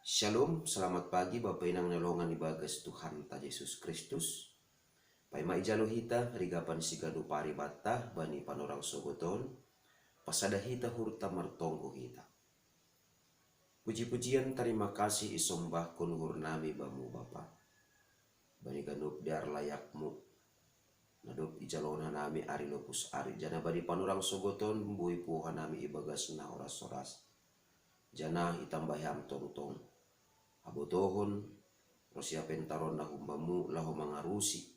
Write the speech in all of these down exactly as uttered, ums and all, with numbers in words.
Shalom, selamat pagi Bapa inang na longan ibagas Tuhanta Jesus Kristus. Paima ijalo hita rigapan sigadu pari banta bani panorang sogoton, pasada hita hurta martonggo hita. Puji-pujian tarima kasih isombahkon hurnami bamu Bapa. Bani ganup dear layakmu, na dob ijalon hanami ari lopus ari, janah bani panorang sogoton boi puho hanami ibagas na horas-horas. Janah itambahi ham tongtong habotohon ronsi hapentaron na humbamu laho mangarusi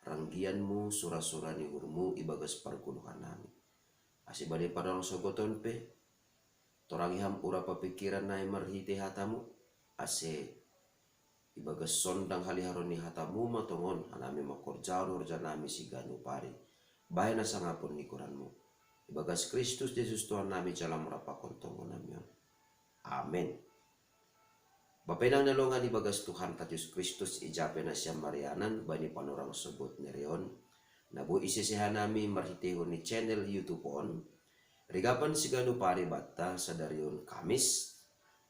ranggianmu sura-sura ni uhurmu ibagas pargoluhan nami. Ase bani panorang sogoton pe, torangi ham urap pingkiran nai marhitei hatamu, ase ibagas sondang haliharon ni hatamu ma tongon hanami mangkorjahon horja nami siganu pari, bahen na sangapon ni goranmu. Ibagas Kristus Jesus Tuhan nami jalo marapakkon tonggo nami on. Amen. Bapa inang na longan ibagas Tuhanta Jesus Kristus, ija pe nasiam marianan bani panorang sogot ni ari on, na boi isese hanami marhiteihon ni channel YouTube on, rigapan siganu pari banta sadari on Kamis,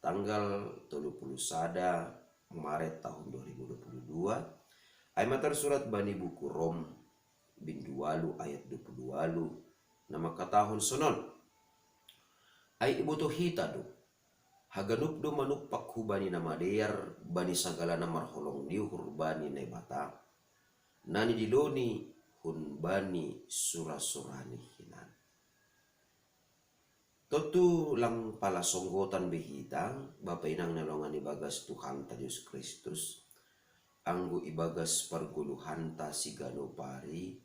tanggal tolu puluh sada Maret tahun dua ribu dua puluh dua, ai ma tarsurat bani buku Rom bindu ualu ayat dua puluh ualu, na mangkatahon sonon: Ai ibotoh hita do, haganup do manumpak hubani na madear bani sagala na marholong ni uhur bani Naibata, na nidiloni hun bani sura-surani hinan. Tontu lang pala songgotan be hita, Bapa inang na longan ibagas Tuhanta Jesus Kristus, anggo ibagas pargoluhanta siganu pari,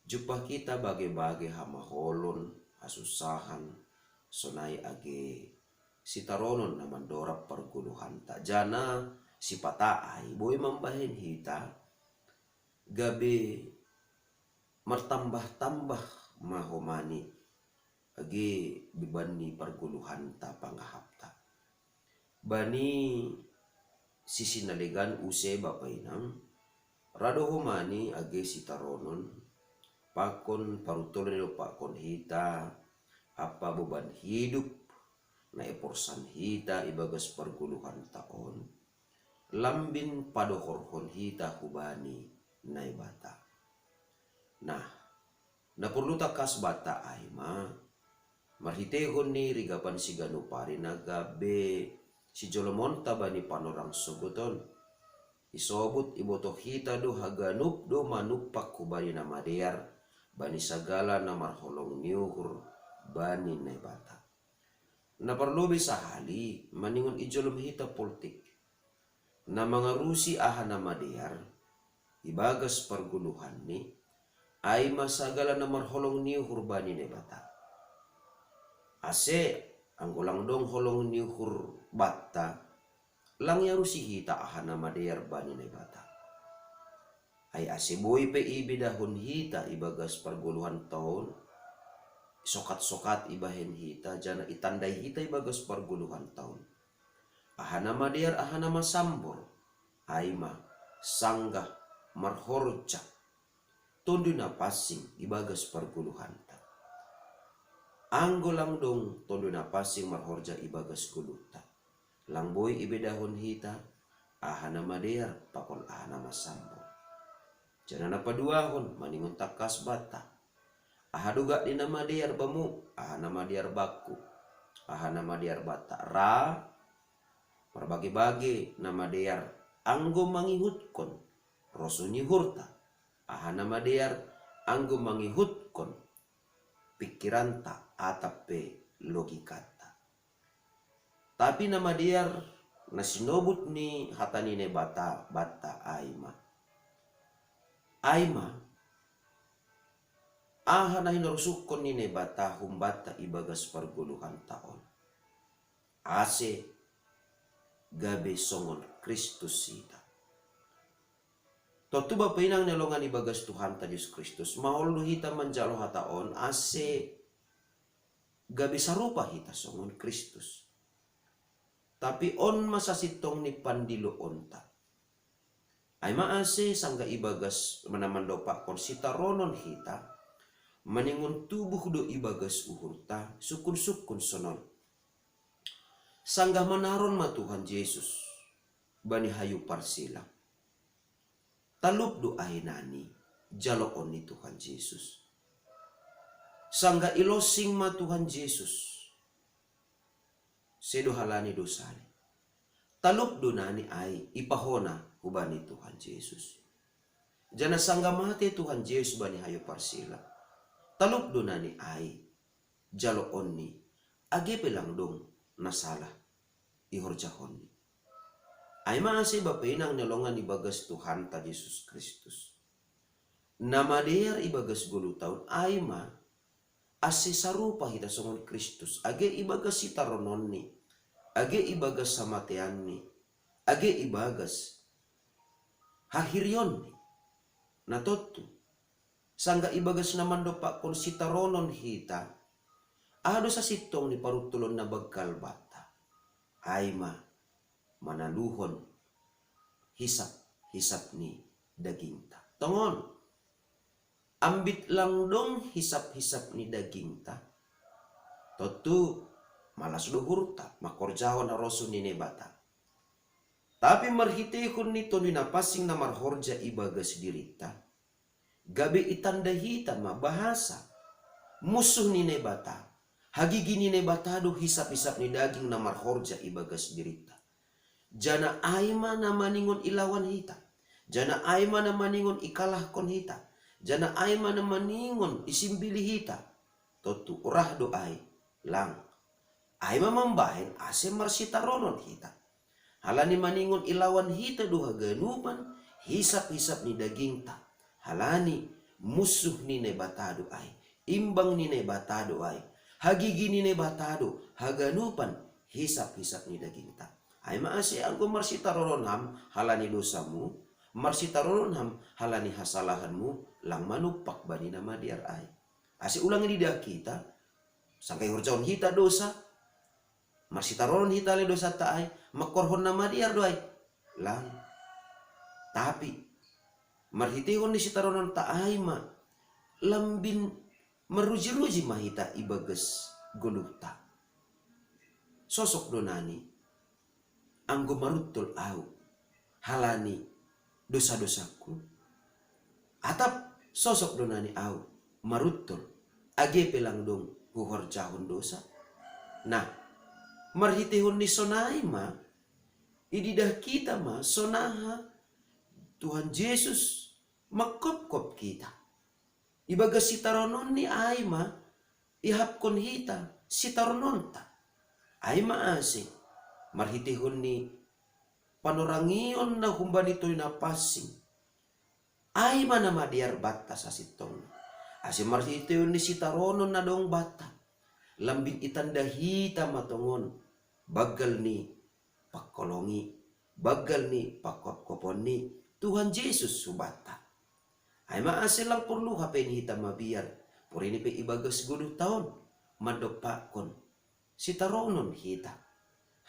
jumpah hita bage-bage hamaholon, hasunsahan, sonai age sitaronon na mandorab pargoluhanta, janah sipata ai boi mambahen hita gabe martambah-tambah ma homani age beban ni pargoluhanta pangahapta. Bani sisi na legan use Bapa inang, ra do homani age sitaronon pakon parutolon ni dompakkon hita ampa beban hidup na eporsan hita ibagas pargoluhanta on, lambin padohorhon hita hubani Naibata. Nah, na porlu tangkas banta ai ma, marhiteihon ni rigapan siganu pari na gabe sijolomonta bani panorang sogot on, isobut ibotoh hita do haganup do manumpak hubani na madear bani sagala na marholong ni uhur bani Naibata. Na parlobei sahali maningon ijolom hita poltik, na mangarusi aha na madear ibagas pargoluhanni, ai ma sagala na marholong ni uhur bani Naibata. Ase anggo lang dong holong ni uhur banta, lang iarusi hita aha na madear bani Naibata. Ai ase boi pe ibedahon hita ibagas pargoluhanta on, sokat-sokat ibahen hita janah itandai hita ibagas pargoluhanta on aha na madear, aha na masambor, ai ma sanggah marhorja Tonduy Napansing ibagas pargoluhanta. Anggo lang dong Tonduy Napansing marhorja ibagas goluhta, lang boi ibedahon hita aha na madear pakon aha na masambor. Janah na paduahon maningon tangkas banta: Aha do gak ni na madear bamu, aha na madear bakku, aha na madear banta, ra marbage-bage na madear anggo mangihutkon rosuh ni uhurta, aha na madear anggo mangihutkon pingkiranta atap pe logikanta. Tapi na madear na sinobut ni hata ni Naibata banta ai ma. Ai ma, aha na hinarosuhkon ni Naibata humbanta ibagas pargoluhanta on, ase gabe songon Kristus hita. Tontu Bapa inang na longan ibagas Tuhanta Jesus Kristus, maol do hita manjalo hata on ase gabe sarupa hita songon Kristus. Tapi on ma sasintong ni pandiloonta. Ai ma ase sanggah ibagas na mandompakkon sitaronon hita, maningon tubuh do ibagas uhurta sungkun-sungkun sonon: Sanggah manaron ma Tuhan Jesus bani hayu parsilang, talupdu ahi nani jaloon ni Tuhan Jesus. Sanggah ilosing ma Tuhan Jesus, sedo halani dosani, talupdu nani ahi ipahona hubani Tuhan Jesus. Janah sanggah mate Tuhan Jesus bani hayu parsilang, talupdu nani ahi jaloon ni, age pe lang dong na salah ihorjahon ni. Ai ma ase bapa inang ni longan ibagas Tuhanta Jesus Kristus, na madear ibagas goluh taon, ai ma ase sarupa hita songon Kristus, age ibagas sitarononni, age ibagas hamateanni, age ibagas hahirionni. Na tontu, sanggah ibagas na mandompakkon sitaronon hita, aha do sasintongni paruntulon na banggal banta? Ai ma manaluhon hisap-hisap ni dagingta. Tongon, ambit lang dong hisap-hisap ni dagingta, tontu malas do uhurta mangkorjahon harosuh ni Naibata. Tapi marhiteihon ni Tonduy Napansing na marhorja ibagas dirinta, gabe itanda hita ma bahasa munsuh ni Naibata, hagigi ni Naibata do hisap-hisap ni daging na marhorja ibagas dirinta. Janah ai ma na maningon ilawan hita, janah ai ma na maningon ikalahkon hita, janah ai ma na maningon isimbili hita. Tontu, rah do ai, lang. Ai ma mambahen ase marsitaronon hita. Halani maningon ilawan hita do haganupan hisap-hisap ni dagingta. Halani munsuh ni Naibata do ai, imbang ni Naibata do ai, hagigi ni Naibata do haganupan hisap-hisap ni dagingta. Ai ma ase anggo marsitaronon ham halani dosamu, marsitaronon ham halani hasalahanmu, lang manumpak bani na madear ai. Ase ulang ididah hita, sanggah ihorjahon hita dosa, marsitaronon hita ale dosanta ai, mangkorhon na madear do ai? Lang. Tapi marhiteihon ni sitarononta ai ma lambin maruji-ruji ma hita ibagas goluhta. Sosok do nani anggo maruntol ahu halani dosa-dosangku? Atap sosok do nani ahu maruntol, age pe lang dong huhorjahon dosa? Nah, marhiteihon ni sonai ma ididah hita ma sonaha Tuhan Jesus mangkopkop hita. Ibagas sitarononni ai ma iahapkon hita sitarononta. Ai ma ase marhiteihon ni panorangion na humbani Tonduy Napansing, ai ma na madear banta sasintongna. Ase marhiteihon ni sitaronon na dong banta, lambin itanda hita ma tongon banggal ni pangkolongi, banggal ni pangkopkopon ni Tuhan Jesus hubanta. Ai ma ase lang porlu hape ni hita mabiar, porini pe ibagas goluhta on, mandompakkon sitaronon hita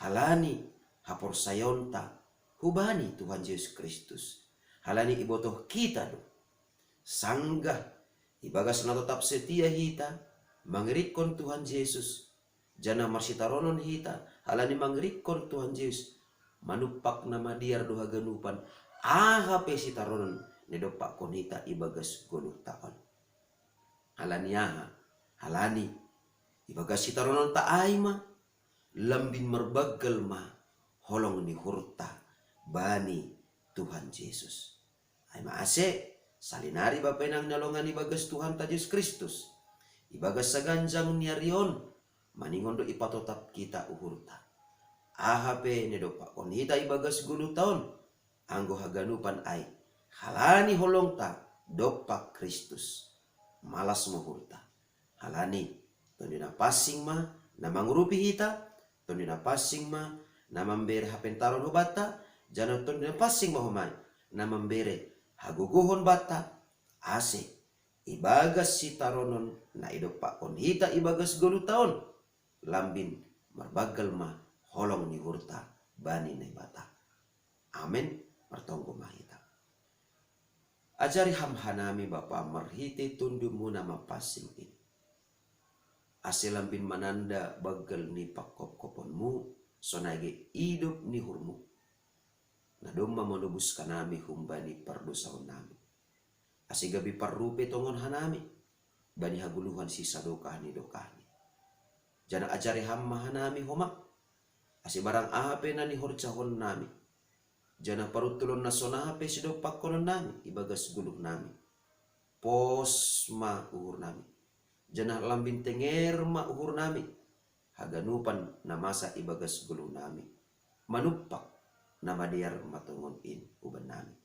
halani haporsayaonta hubani Tuhan Jesus Kristus. Halani ibotoh hita do, sanggah ibagas na totap setia hita mangirikkon Tuhan Jesus, janah marsitaronon hita halani mangirikkon Tuhan Jesus, manumpak na madear do haganupan aha pe sitaronon na idompakkon hita ibagas goluhta on. Halani aha? Halani ibagas sitarononta ai ma lambin marbanggal ma holong ni uhurta bani Tuhan Jesus. Ai ma ase, salinari bapa inang na longan ibagas Tuhanta Jesus Kristus, ibagas saganjang ni ari on, maningon do ipatotap hita uhurta. Aha pe na idompakkon hita ibagas goluhta on, anggo haganupan ai halani holongta dompak Kristus, malas ma uhurta. Halani Tonduy Napansing ma na mangurupi hita, Tonduy Napansing ma na mambere hapentaron hubanta, janah Tonduy Napansing ma homa i na mambere hagogohon banta, ase ibagas sitaronon na idompakkon hita ibagas goluhta on, lambin marbanggal ma holong ni uhurta bani Naibata. Amen. Martonggo ma hita. Ajari ham hanami Bapa marhite Tondumu na mapansing i, ase lambin mananda banggal ni pangkopkoponmu, sonage idop ni uhurmu, na domma manobus hanami humbani pardosaon nami. Ase gabe parrupe tongon hanami bani hagoluhan sisadokah ni dokahmi. Janah ajari ham ma hanami homa, ase barang aha pe na nihorjahon nami, janah paruntulon na sonaha pe sidompakkonon nami ibagas goluh nami. Pos ma uhur nami, janah lambin tenger ma uhur nami, haganupan na masa ibagas goluh nami, manumpak na madear ma tongon in uban nami.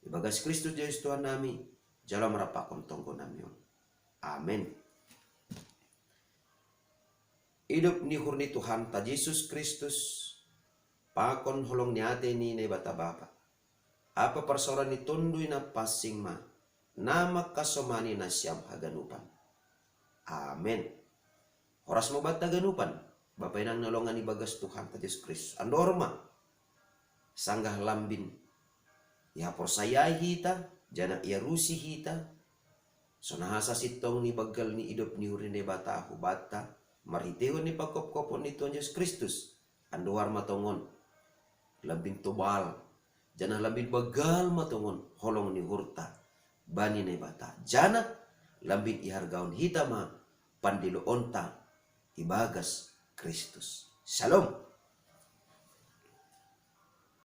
Ibagas Kristus Jesus Tuhan nami, jalo ma rap pakon tonggo nami on. Amen. Idop ni uhur ni Tuhanta Jesus Kristus, pakon holong ni atei ni Naibata Bapa, ampa parsaoran ni Tonduy Napansing ma, na mangkasomani nasiam haganupan. Amen. Horas ma banta haganupan, Bapa inang na longan ibagas Tuhanta Jesus Kristus. Andor ma, sanggah lambin ihaporsayai hita, janah iarusi hita, sonaha sasintong ni banggal ni idop ni uhur ni Naibata hubanta, marhiteihon ni panghophopon ni Tuhan Jesus Kristus, andohar ma tongon, lambin tobal, janah lambin banggal ma tongon holong ni uhurta bani Naibata, janah lambin ihargaon hita ma pandiloonta ibagas Kristus. Shalom.